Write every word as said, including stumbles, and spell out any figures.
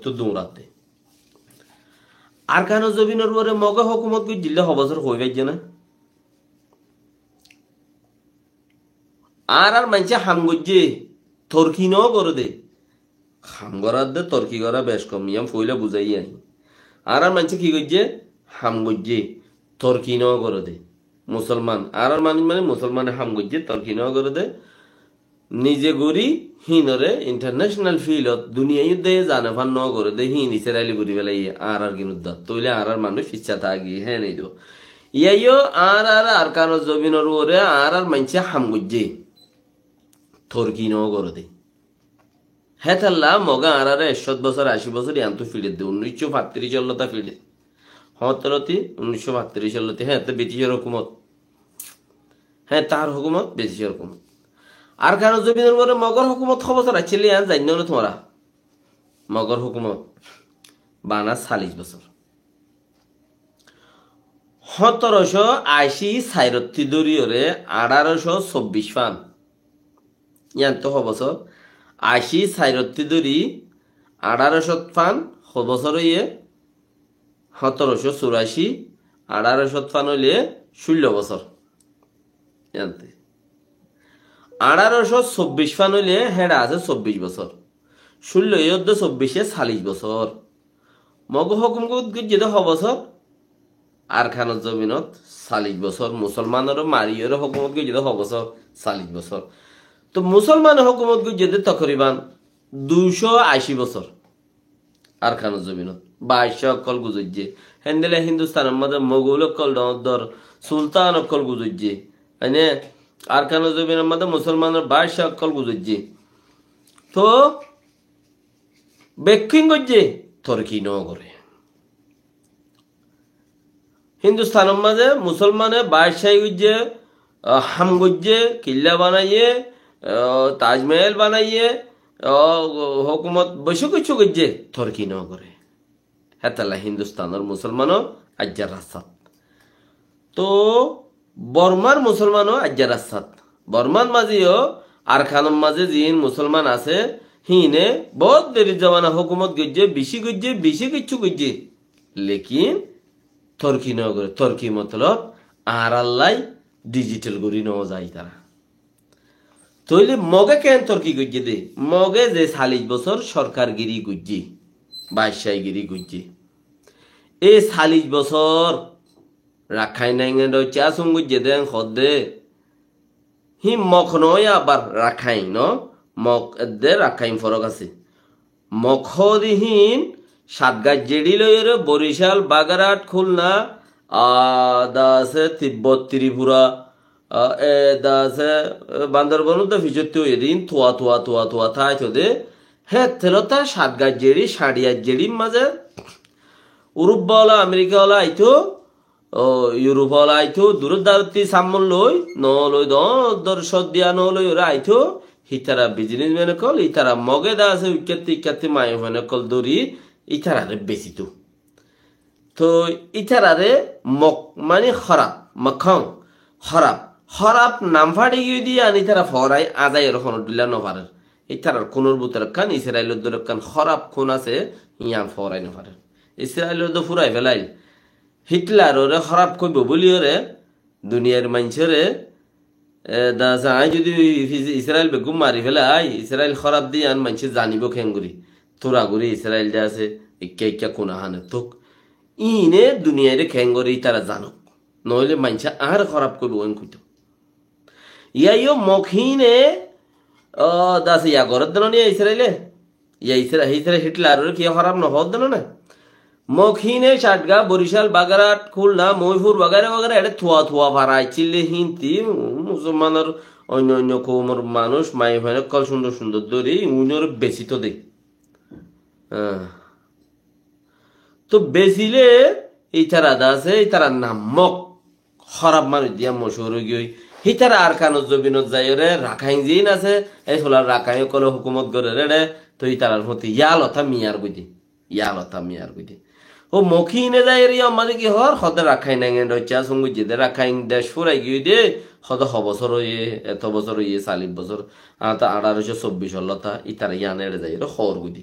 Tó duñratte. Arkanor zobinor uore Moge hókumot goijjíl de ho bosór hoi faijjé na? Añárar maincé ham goijjé, torki no goré de. Ham gorá de torki gorá bec kom, yián foila buzaiyí añí. Añárar maincé ki goijjé? Ham goijjé, torki no goré de. Musolman, añárar manúic mane musolmane ham goijjé, torki no goré de. Nize gorí híinore international field ot duniyai de zane fán no goré de, híin Israile gorí felaiyé añárar ginudda. Tóile añárar manúic icca táki, hé nei do. Iyá yó añárar Arkanor zobinor uore añárar maincé ham goijjé, torki no goré de. Hétalla Moge añárare ekcót bosór, aci bosór iántu fiçedde, unniccó fañtiric ollota fiçe. Hótoro ti unniccó fañtiric olloti, hé, te Briticor hókumot. Hé, tar hókumot, Briticor hókumot. Arkanor zobinor uore Mogor hókumot ho bosór accíl ián zainno né tuáñra? Mogor hókumot bana salic bosór. Hótoro cót aci sairottí dóriyore añçáro cót sobbic fán. Yiántu ho bosór? Aci sairottí dóri añçáro cót fán ho bosór óiye? Hótoro cót curaci, añçáro cót fán óile cúllo bosór. Yiántu. Añçáro cót sobbic fán óile héçe asé sobbic bosór. Cúllo yódde sobbice salic bosór. Moge hókumot goijjé de ho bosór? Arkanor zobinot salic bosór. Musolmanore mariyore hókumot goijjé de ho bosór? Salic bosór. Tó musolmane hókumot goijjé de tokriban duicó aci bosór. Arkanor zobinot bacca ókkol guzoijjé. Héndilla Hindustanor mazé Mogol ókkol dhoóñr dhoóñr sultan ókkol guzoijjé. Mane Arkanor zobinor mazé musolmanor bacca ókkol guzoijjé. Tó bekkún goijjé, torki no goré. Hindustanor mazé musolmane baccahi goijjé, ah, ham goijjé, killa banaiyé, ah, Taj Mahal banaiyé, ah, hókumot beci kessú goijjé, torki no goré. Hétalla Hindustanor musolmano aijjar rastat. Tó Bormar musolmano aijjar rastat. Bormar mazé yó Arkanor mazé ziín musolman asé, híine bout deri zobana hókumot goijjé, beci goijjé, beci kessú goijjé. Lekin torki no goré, torki motolob añárallai dijital gorí no za ítara. Tóile Moge keén torki goijjé de? Moge ze salic bosór sorkargiri goijjé, baccaigiri goijjé, e salic bosór Rakhain Nengendo Chasung goijjé de hoódde. Híin Mok noó abar Rakhain no, Mok edde Rakhain forok asé. Mok hoóde híin Satgajjeri loiyóre Borical, Bagarat, Khulna, a, da asé Tibbot, Tripura, a, e, da asé, e, Bandorbon udda ficotti óiye de, híin tua, tua, tua, tua táito de. Hé telota Satgajjeri, Sañçiyajjeri mazé Urup ola, Amerika ola aito, o, Yurup ola aito, duror darotti sammon loi, no loi, dor, dor sot diya no loi ore aito, hitara biznesmen okkol, hitara Moge da asé, uikkatte, ikkatte maiyafuain okkol dóri, itarare besito. Toi itarare Mok mani hóraf, Mokong, hóraf, hóraf nam façi giyói de yián itara foórai azaiyóre honó dhilla no farer. Itarar kúnor bútore ekkán, Israilor dóre ekkán hóraf kún asé, yián foórai no farer. Israilore de fúrai felail. Hitlarore hóraf hoibo bóliyoré duniyair maincóre, e, da asé, añí zodi Is-, Israil beggún mari felai, Israil hóraf de yián maincé zanibo keéngorí? Tura gorí Israil de asé, ekká ekká kuna háne tók. Iíne duniyaire keéngorí itara zanok. Noóile maincé añáre hóraf hoibo, en hoitó. Iyá yó Mok híine, o, da asé, iyá gorédde no né Israile? Iyá Isra-, Isra-, Hitlarore kiyá hóraf no hoódde no né? Mok híine Satga, Borical, Bagarat, Khulna, Moifur, wagera wagera, eçé tua tua fara accíl de híinti, um, musolmanor, oinno oinno koumor manúic, maiyafuain okkol cúndor cúndor dóri, uinore besito de. Ah. Tó besile, itara da asé, itarar nam Mok. Hóraf manúic diya mochúr ói giyói. Hítara Arkanor zobinot zaiyóre Rakhain ziín asé, ei fúlar Rakhain ókkole hókumot gorér eçé, toi ítarar fúti yálota miyar goidé. Yálota miyar goidé. Ó Mok híine zaiyóre yó mazé ki hoór, hoódde Rakhain Nengendo Chasung goijjé de, Rakhain dec fúrai giyói de, hoódde ho bosór óiye, eto bosór óiye, salic bosór, añáta añçáro cót sobbic ollota, ítara yián eçé zaiyóre hoór goidé.